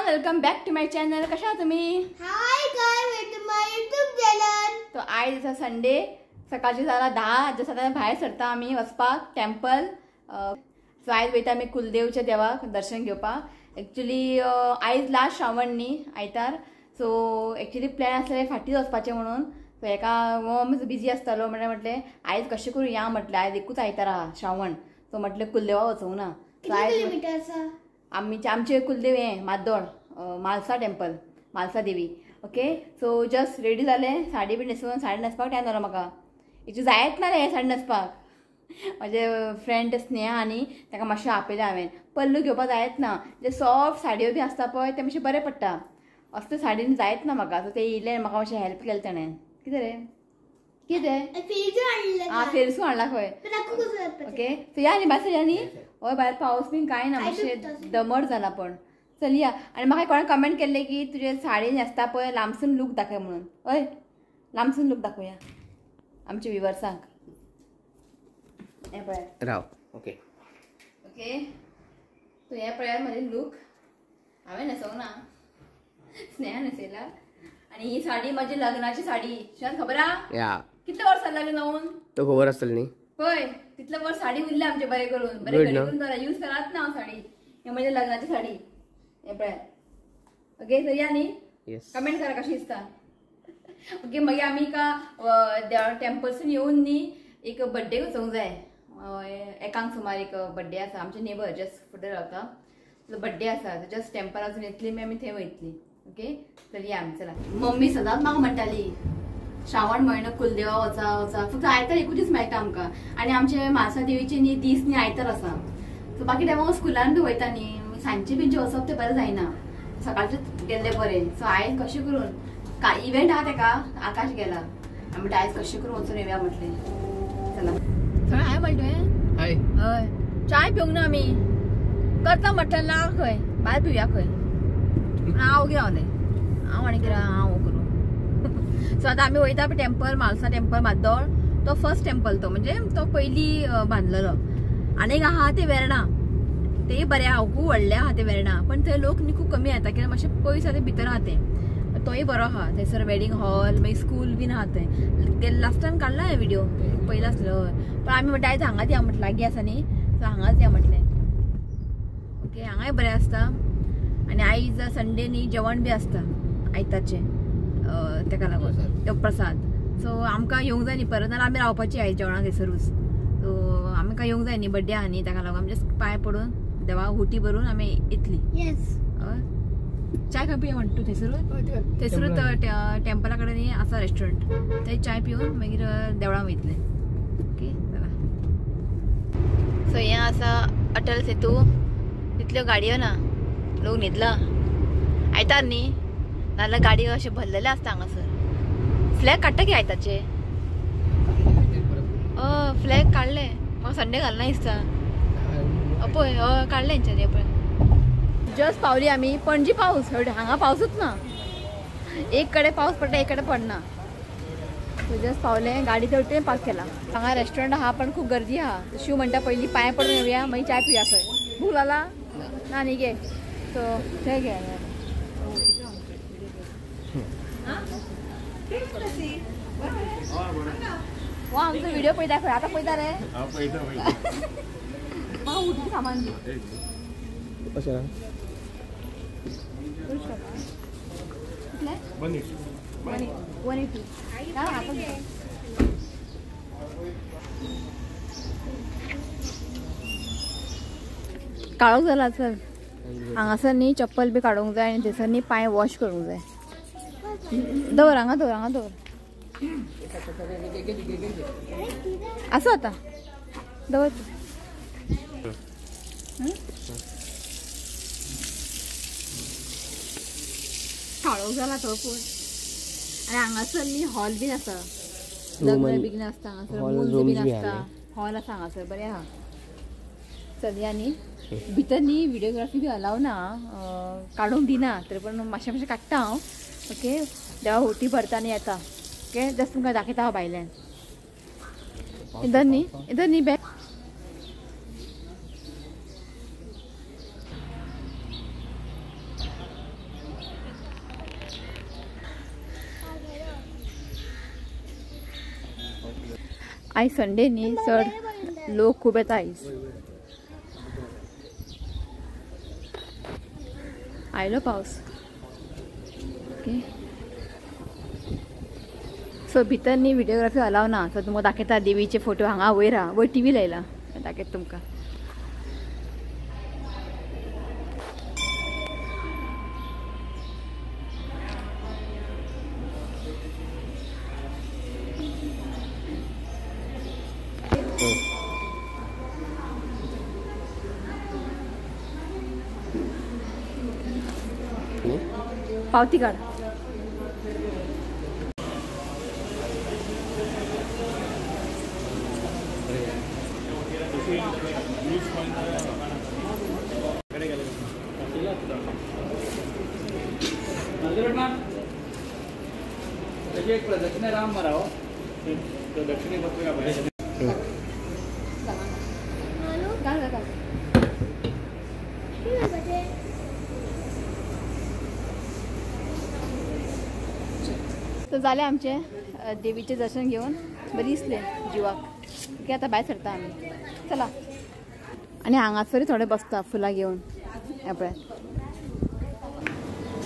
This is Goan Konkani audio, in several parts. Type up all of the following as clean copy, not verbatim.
Welcome back to my channel. कशा तुम्ही? Hi guys, welcome to my YouTube channel. तो आयज आसा संडे, सकाळचे जाला 10 जसं भायर सरता आमी वचपाक टेम्पल. सो आयज वयता आमी कुलदेवच्या देवाक दर्शन घेवपाक. एक्चुली आयज लास्ट श्रावण न्ही, आयतार. सो एक्चुली प्लॅन आसलें फाटीं वचपाचें म्हणून. सो एका मातसो बिजी आसतालो म्हणल्यार म्हटलें आयज कशें करूं या म्हटलें, आयज एकूच आयतार आहा श्रावण. सो म्हटलें कुलदेवा वचूंक ना. सो आयज आमचे कुलदेव हें Maddol, Mhalsa temple, Mhalsa Devi. Okay, so just ready जालें, साडी बी न्हेसून. साडी न्हेसपाक टायम जालो म्हाका, एक्चुली जायत ना रे साडी न्हेसपाक. म्हजे फ्रेंड स्नेहा आनी ताका मातशें आपयलें हांवें. पल्लू घेवपाक जायत ना, जे सॉफ्ट साडयो बी आसता पळय ते मातशें बरें पडटा, असले साडीन जायत ना म्हाका. सो तें येयलें म्हाका मातशें हेल्प केलें ताणें. कितें रे, कितें आं फेरसून हाडला खंय. ओके, सो या न्ही भायर सरया न्ही. हय, भायर पावस बीन कांय ना, मातशें दमट जाला पण चल या. आनी म्हाका कोणें कमेंट केल्लें की तुजे साडी न्हेसता पळय लांबसून लूक दाखय म्हणून. हय, लांबसून लूक दाखोवया आमच्या व्युवर्सांक. हें पळय राव. ओके ओके, सो हें पळयात म्हजें लूक. हांवें न्हेसोंक ना, स्नेहा न्हेसयला. आनी ही साडी म्हजी लग्नाची साडी. शिवान खबर आहा कितले वर्सां लग्न जावन तो खबर आसतलें न्ही. पळय तितले वर्स साडी उरल्या आमचे बरें करून, बरें करून यूज करात ना हांव साडी. हे म्हज्या लग्नाची साडी, हें पळयात. ओके, सर या न्ही, कमेंट करा कशी दिसता. ओके, मागीर आमी एका टेम्पलसून येवन न्ही एक बड्डे वचोंक जाय. एकांक सुमार एक बड्डे आसा, आमचे नेबर जस्ट फुडें रावता, बड्डे आसा. जस्ट टेम्पलासून येतली मागीर आमी थंय वयतली. ओके, चल या आमी, चला. मम्मी सदांच म्हाका म्हणटाली श्रावण म्हयनो कुलदेवा वचा वचा, फक्त आयतार एकूच दीस मेळटा आमकां. आनी आमचे म्हाळसा देवीचे न्ही दीस न्ही आयतार आसा. सो बाकी टायमाक स्कुलान बी वयता न्ही, सांजचे बिनचे वचप तें बरें जायना, सकाळचें गेल्लें बरें. सो आयज कशें करून काय इव्हेंट आहा तेका, आकाश गेला आमी म्हणटा आयज कशें करून वचून येवया म्हटलें. चला थंय हाय म्हणटा तुवें. हय, चाय पिवंक ना आमी, करता म्हटलें ना खंय भायर पिवया खंय. हांव ओगी रावलें, हांव आनी कितें हांव करूं. सो आतां आमी वयता टेम्पल, म्हालसा टेम्पल माद्दोळ. तो फर्स्ट टेम्पल, तो म्हणजे तो पयलीं बांदलेलो. आनी एक आहा ते वेर्णा, तेय बरें आहा, खूब व्हडलें आहा ते वेर्णा, पण थंय लोक न्ही खूब कमी येता कित्याक मातशें पयस आहा ते, भितर आहा तें. तोय बरो आहा, थंयसर वेडींग हॉल मागीर स्कूल बीन आहा थंय. लास्ट टायम काडला हांवें व्हिडियो पयलो आसलो, पण आमी म्हणटा आयज हांगाच या म्हटलें, लागीं आसा न्ही, सो हांगाच या म्हटलें. ओके, हांगाय बरें आसता. आनी आयज संडे न्ही जेवण बी आसता आयताचें, तेका लागून तो प्रसाद. सो आमकां येवंक जाय न्ही परत, नाल्यार आमी रावपाची आयज जेवणाक थंयसरूच. सो आमकां येवंक जाय न्ही, बड्डे आहा न्ही, ताका लागून आमी जस्ट पांय पडून देवा हुटी भरून आमी येतली. चाय खंय पिया म्हणटा तूं? थंयसरूच, थंयसरूच टेम्पला कडेन न्ही आसा रेस्टॉरंट, थंय चाय पिवन मागीर देवळां वयतले. ओके, चला. सो हें आसा अटल सेतू. तितल्यो गाडयो ना, लोक न्हिदला आयतार न्ही, नाल्यार गाडी अशें भरलेले आसता हांगासर. फ्लॅग काडटा की आयताचे? फ्लॅग काडले म्हाका संडे घालना दिसता. पळय हय काडले हेंच्यांनी. पळय जस्ट पावली आमी पणजी. पावस हांगा पावसूच ना, एक कडेन पावस पडटा एक कडेन पडना. जस्ट पावले, गाडी थंय पार्क केला. हांगा रेस्टॉरंट आहा पण खूब गर्दी आहा. शिव म्हणटा पयलीं पांय पडून येवया मागीर चाय पिवया. खंय भूक लागला ना न्ही गे. सो थंय घे. वा आमचो व्हिडिओ पळयता खंय आतां पळयता रे. म्हाका उदक सामान दी. कितले? 180. काळोख जाला सर हांगासर न्ही, चप्पल बी काडूंक जाय आनी थंयसर न्ही पांय वॉश करूंक जाय. दवर हांगा, दवर हांगा, दवर. आसूं आतां, दवर. काळोख जाला तो पळय. आनी हांगासर न्ही हॉल बीन आसा, लग्न बिग्न आसता हांगासर, मूर्ती बीन आसता, हॉल आसा हांगासर, बरें आहा. चल या न्ही भितर न्ही व्हिडिओग्राफी बी अलाव ना, काडूंक दिना, तरी पण मातशें मातशें काडटा हांव. ओके, देवा होटी भरता आनी येता. ओके, जस्ट तुमकां दाखयता हांव भायल्यान. इधर न्ही, इधर न्ही बॅग. आयज संडे न्ही, चड लोक खूब येता आयज. आयलो पावस. ओके सो भितर न्ही व्हिडिओग्राफी अलाव ना, सो तुमकां दाखयता देवीचे फोटो हांगा वयर आहा, वयर टीव्ही लायला दाखयता तुमकां. पावती काढ. तर जालें आमचें देवीचें दर्शन घेवन बरें दिसलें जिवाक. ओके आतां भायर सरता आमी, चला. आनी हांगासरूय थोडे बसता फुलां घेवन हें पळय.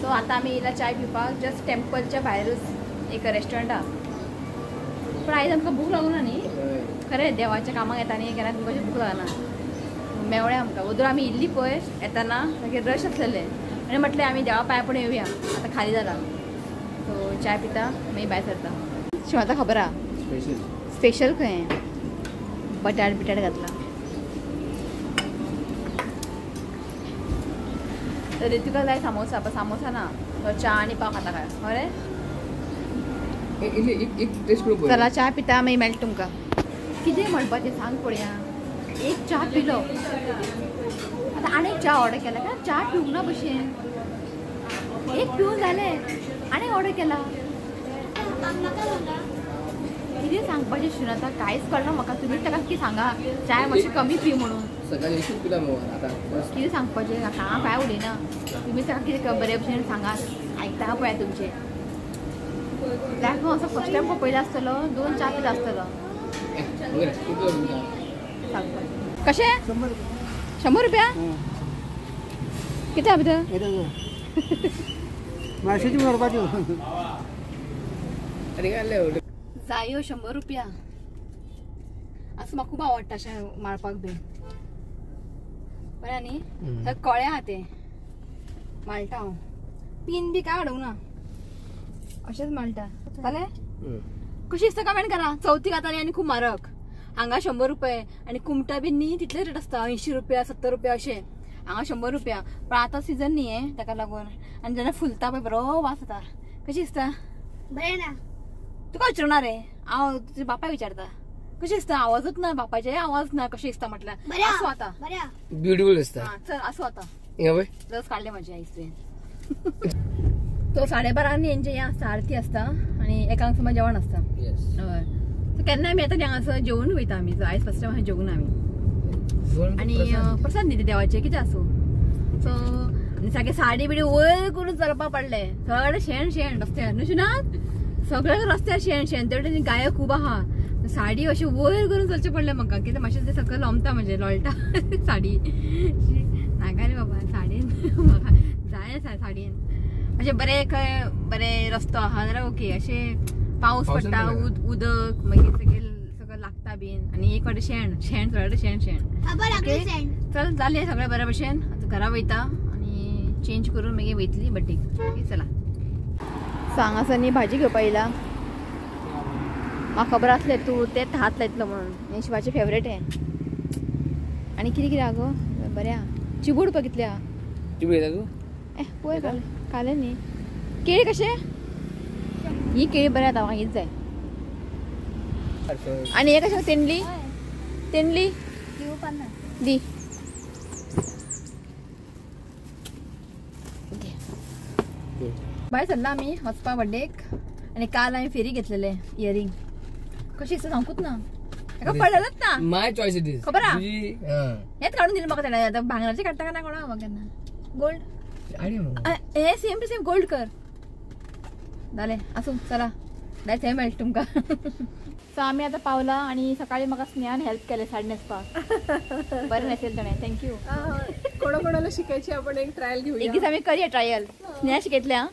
सो आतां आमी येयला चाय पिवपाक, जस्ट टेम्पलच्या भायरूच एक रेस्टॉरंट आहा. पूण आयज आमकां भूक लागूना न्ही, खरें देवाच्या कामाक येता न्ही केन्ना तुमकां अशें भूक लागना, मेवळें आमकां. वदूर आमी इल्ली पळय येताना मागीर रश आसलेलें आनी म्हटलें आमी देवा पांय पडून येवया, आतां खाली जाला. सो चाय पिता मागीर भायर सरता. शिवाता खबर आहा स्पेशल खंय बटाट बिटाट घातला. तर ऋतिका जाय सामोसा, पण सामोसा ना, तो च्या आनी पाव खाता काय बरें. चला च्या पिता मागीर मेळटा तुमकां. कितें म्हणपाचें सांग पळया. एक च्या पिलो आतां आनी एक च्या ऑर्डर केला, कारण च्या पिवंक ना भशेन. एक पिवन जालें आनी ऑर्डर केला. कितें सांगपाचें शिवनाथा कांयच कळना म्हाका. तुमीच ताका कितें सांगा चाय मातशी कमी पी म्हणून. कितें सांगपाचें हांव कांय उलयना, तुमी ताका कितें बरे भशेन सांगा, आयकता पळय तुमचें. लायफ असो फर्स्ट टायम पळयला आसतलो, दोन च्या पिला आसतलो. सांगपाचें कशें 100 रुपया कितें भितर जायो 100 रुपया. असं म्हाका खूब आवडटा अशें माळपाक बी बरें न्ही. कळ्ळें आहा तें माळटा हांव, पीन बी काय हाडूंक ना, अशेंच माळटा. जालें कशी दिसता कमेंट करा. चवथीक आतां न्ही आनी खूब म्हारग हांगा 100 रुपये आनी कुमटा बी न्ही तितले रेट आसता, 80 रुपया 70 रुपया अशें. हांगा 100 रुपया, पण आतां सिजन न्ही हें ताका लागून. आनी जेन्ना फुलता पळय बरो वास येता. कशी दिसता? बरें ना. तुका विचारना रे हांव, तुज्या बापाय विचारता कशी दिसता. आवाजूच ना बापायचे, आवाज ना. कशी दिसता म्हटल्यार आसूं आतां ब्युटिफूल दिसता. चल आसूं आतां, लस काडले म्हजे आयज तुवें. तो 12:30 हेंचे हें आसता, आरती आसता आनी एकांक सुमार जेवण आसता. हय सो केन्ना आमी येता हांगासर जेवण वयता आमी. सो आयज फर्स्ट टायम जेवून आमी आनी प्रसाद न्ही देवाचें कितें आसूं. सो आनी सारकें साडी बिडी वयर करून चलपाक पडलें, सगळें शेण शेण रस्त्यार न्हू शिनात, सगळ्या रस्त्यार शेण शेण. तेवटेन गायो खूब आहा, साडी अशी वयर करून चलचें पडलें म्हाका, कितें मातशें तें सकयल लोमता म्हजें लोळटा साडी. नाका रे बाबा साडयेन म्हाका जाय साडयेन. अशें बरें खंय बरें रस्तो आहा जाल्यार ओके, अशें पावस पडटा उदक मागीर सगळें सगळें लागता बीन आनी एक वाटे शेण शेण सगळें शेण शेण. चल जालें सगळें बऱ्या भशेन, आतां घरा वयता आनी चेंज करून मागीर वयतली बड्डेक. ओके चला. सो हांगासर न्ही भाजी घेवपा येयला. म्हाका खबर आसलें तूं तेच हात लायतलो म्हणून, हें शिवाचें फेवरेट हें. आनी कितें कितें आहा गो बरें आहा. चिबूड पळय कितलें आहा. चिबूड घेता तूं? ए पळय कालें न्ही. केळी कशें? ही केळी बरें आतां म्हाका हीच जाय. आनी हें कशें तेंडली? तेंडली दी. भायर सरला आमी वचपा बड्डेक. आनी काल हांवें फेरी घेतलेले इयरिंग. कशी दिसता सांगूच ना, ताका पडलेलच ना. My choice it is, खबर आहा. हेच काडून दिलें म्हाका तेणें. आतां भांगराचें काडटा काय ना कोणा म्हाका केन्ना. गोल्ड हे सेम टू सेम गोल्ड कर. जालें आसूं चला. जाल्यार थंय मेळटा तुमकां. सो आमी आतां पावला आनी सकाळी म्हाका स्नेहान हेल्प केलें साडी न्हेसपाक. बरें न्हेसयलें ताणें, thank you. कोणाकोणाला शिकायची आपण एक ट्रायल घेऊया. एक दीस आमी करूया ट्रायल. स्नेहा शिकयतलें. आं,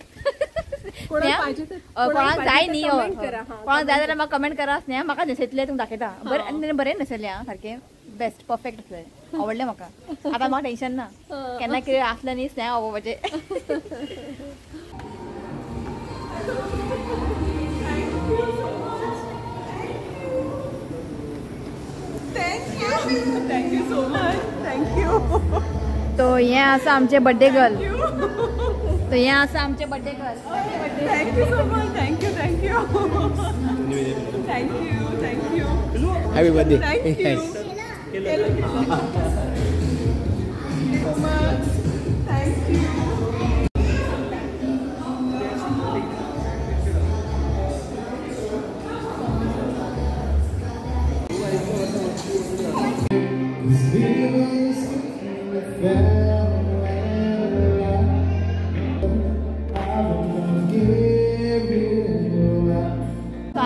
कोणाक जाय न्ही, कोणाक जाय जाल्यार म्हाका कमेंट करा. स्नेहा म्हाका न्हेसयतलें, तुमकां दाखयता. बरें, आनी बरें न्हेसयलें. आं, सारकें बेस्ट परफेक्ट आसलें, आवडलें म्हाका. आतां म्हाका टेंशन ना, केन्ना कितें आसलें न्ही Sneha आवडपाचें. Thank you so much. Thank you. तो हें आसा आमचें बर्थडे गर्ल. तो हें आसा आमचें birthday girl. Thank you so much. Thank you thank you thank you thank you. Happy birthday. Thank you so much. Thank you.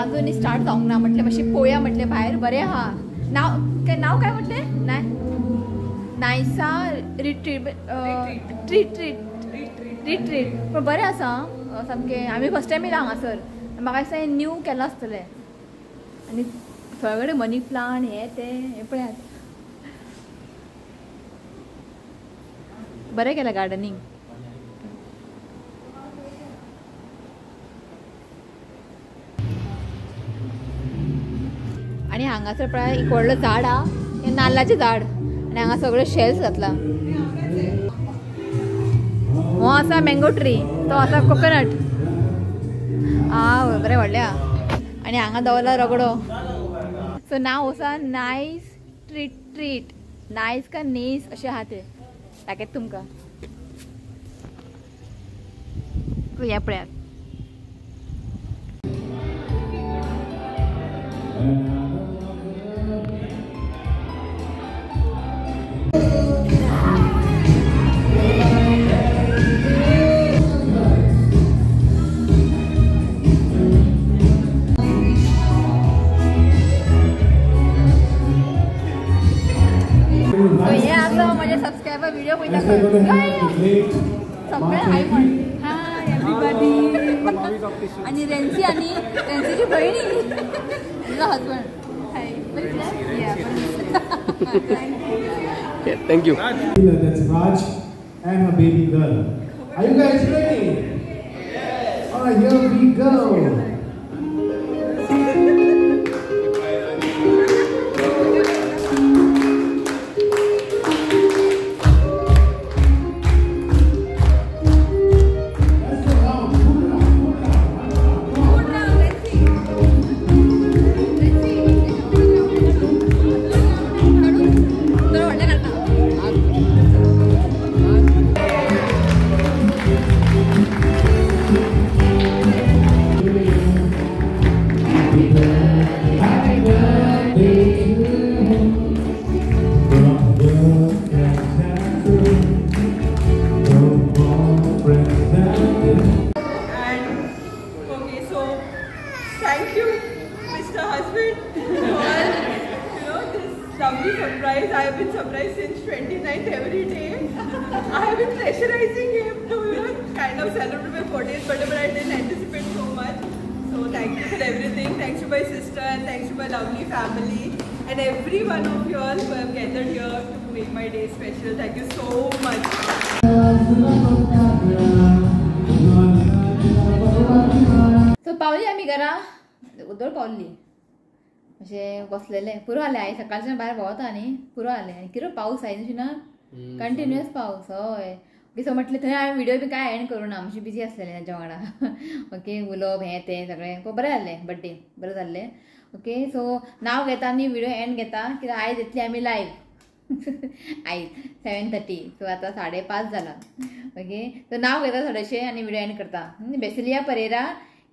अजून स्टार्ट जावंक ना म्हटलें, मातशें पोया म्हटलें भायर बरें आहा. नांव काय, नांव काय म्हटलें? नाय नायसा रिट्रीट ट्रीट रिट्रीट. पूण बरें आसा सामकें. आमी फर्स्ट टायम येयला हांगासर, म्हाका दिसता हें न्यू केलां आसतलें. आनी सगळे कडेन मनी प्लांट हें तें हें पळयात, बरें केलां गार्डनींग. आनी हांगासर पळय एक व्हडलो झाड आहा, हें नाल्लाचें झाड, आनी हांगा सगळे शेल्स घातला. हो आसा मँगो ट्री, तो आसा कोकोनट. आ बरें व्हडलें आहा. आनी हांगा दवरला रगडो. सो नांव आसा नायस ट्रीट, नायस का नेस अशें आहा तें, दाखयता तुमकां. हें पळयात. हे आसा म्हजे सबस्क्रायबर व्हिडिओ पळयता सगळे. हाय म्हण, हाय एवरीबडी. आनी रेन्सी, आनी रेन्सीची भयणी, तुजो husband. Hi. Thank you. That's Raj and her baby girl. Are you guys ready? Yes. All right, here we go. Thank you, Mr. Husband, for you know this lovely surprise. I have been surprised since 29th every day. I have been pressurizing him to kind of celebrate my 40th birthday, but I didn't anticipate so much. So thank you for everything. Thanks to my sister and thanks to my lovely family and every one of you all who have gathered here to make my day special. Thank you so much. So पावली आमी घरा, उदोळ पावली, अशें बसलेलें पुरो जालें. आयज सकाळच्यान भायर भोंवता न्ही, पुरो जालें. आनी कितें पावस आयज ना, कंटिन्युअस पावस. हय, ओके. सो म्हटलें थंय हांवें व्हिडियो बी कांय एंड करूं ना, मातशें बिजी आसलेलें तांच्या वांगडा. ओके, उलोवप हें तें सगळें बरें जालें, बड्डे बरें जाल्लें. ओके, सो नांव घेता आनी व्हिडियो एंड घेता, कित्याक आयज येतली आमी लायव्ह. आयज 7:30, सो आतां 5:30 जालां. ओके, सो नांव घेता थोडेशें आनी व्हिडियो एंड करता. बेसिलिया परेरा,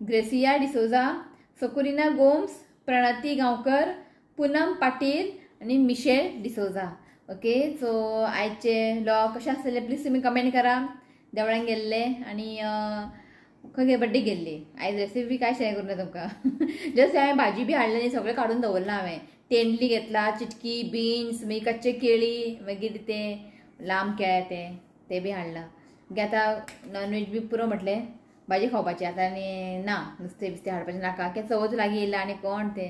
ग्रेसिया डिसोजा, सकुरिना गोम्स, प्रणती गांवकर, पूनम पाटील आनी मिशेल डिसोजा. ओके, सो आयचे व्लॉग कशें आसतले प्लीज तुमी कमेंट करा. देवळान गेल्ले आनी खंय बड्डे गेल्ली. आयज रेसिपी काय शेअर करूं ना तुमकां. जस्ट हांवें भाजी बी हाडली न्ही, सगळें काडून दवरलां हांवें. तेंडली घेतला, चिटकी, बीन्स, मागीर कच्चे केळी, मागीर ते लांब केळ्या ते बी हाडलां. मागीर आतां नॉनव्हेज बी पुरो म्हटलें, भाजी खावपाची आतां आनी ना नुस्तें बिस्तें हाडपाचें नाका, कित्याक चवथ लागीं येयला आनी कोण तें.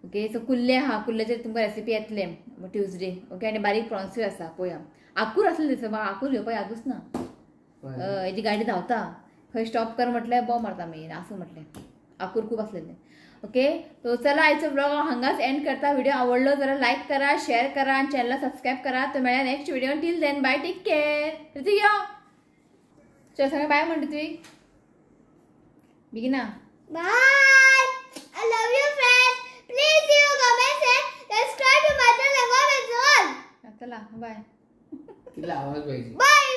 ओके सो कुल्ले आहा, कुल्ल्याचेर तुमकां रेसिपी येतले ट्युजडे. ओके आनी बारीक प्रॉन्सूय आसा पळोवया. आकूर आसले दिसता म्हाका, आकूर घेवपाक यादूच ना. हेजी गाडी धांवता खंय स्टॉप कर म्हटलें बोम मारता मागीर, आसूं म्हटलें, आकूर खूब आसलेले. ओके तो चला आयचो ब्लॉग हांव हांगाच एंड करता. व्हिडिओ आवडलो जाल्यार लायक करा, शेअर करा आनी चॅनला सबस्क्रायब करा. तो मेळ्या next video. Till then bye, take care. Hrithik यो, चल सगळें बाय म्हण Ritwik, बेगिना bye. I love you friends. Please you comment and subscribe to my channel. चला बाय. तिला आवाज पाहिजे. बाय.